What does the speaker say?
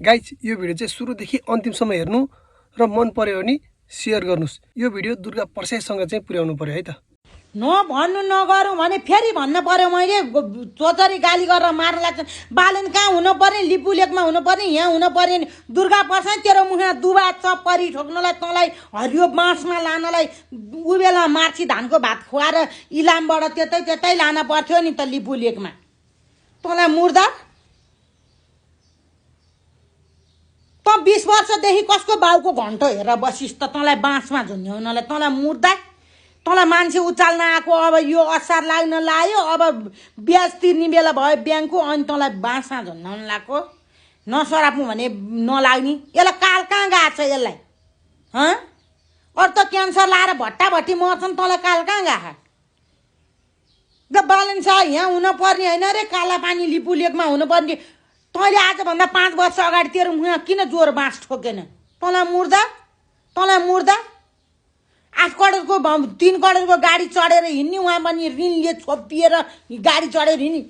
Guys यो video चाहिँ सुरुदेखि अन्तिमसम्म हेर्नु र मन पर्यो भने शेयर गर्नुस्। यो भिडियो दुर्गा प्रसाईसँग चाहिँ पुर्याउनु पर्यो है त। भन्नु नगरौँ भने फेरि भन्न पर्यो। मैले चोचरी गाली गरेर मार्न लाग्छ। बालन कहाँ हुनु पर्ने? लिपु लेकमा हुनु पर्ने, यहाँ हुनु पर्ने। दुर्गा प्रसाई तेरो मुखमा दुबा चप्परी ठोक्नलाई, तँलाई हरियो बाँसमा लानलाई उ बेला मार्ची धानको भात खुवाएर इलामबाट त्यतै लान पर्थ्यो नि त लिपु लेकमा। तँलाई मुर्दा त 20 वर्षदेखि कसको बाउको घन्टो हेरेर बसिस् त तँलाई बाँसमा झुन्ड्याउनलाई? तँलाई मुर्दा तँलाई मान्छे उचाल्न आएको अब यो असार लाग्न लाग्यो, अब ब्याज तिर्ने बेला भयो ब्याङ्कको, अनि तँलाई बाँसमा झुन्डाउन लाग्यो। नसराप्नु भने नलाग्ने। यसलाई काल कहाँ गएको छ यसलाई? अरू त क्यान्सर लाएर भट्टाभट्टी मर्छन्, तँलाई काल कहाँ गएको? द बालन शाह यहाँ हुन पर्ने होइन रे, काला पानी लिपु लेकमा हुनुपर्ने। तैँले आजभन्दा 5 वर्ष अगाडि तेरो मुखमा किन जोर बाँस ठोकेन? तँलाई मुर्दा 8 करोडको 3 करोडको गाडी चढेर हिँड्ने, उहाँ पनि ऋणले छोपिएर गाडी चढेर हिँड्ने।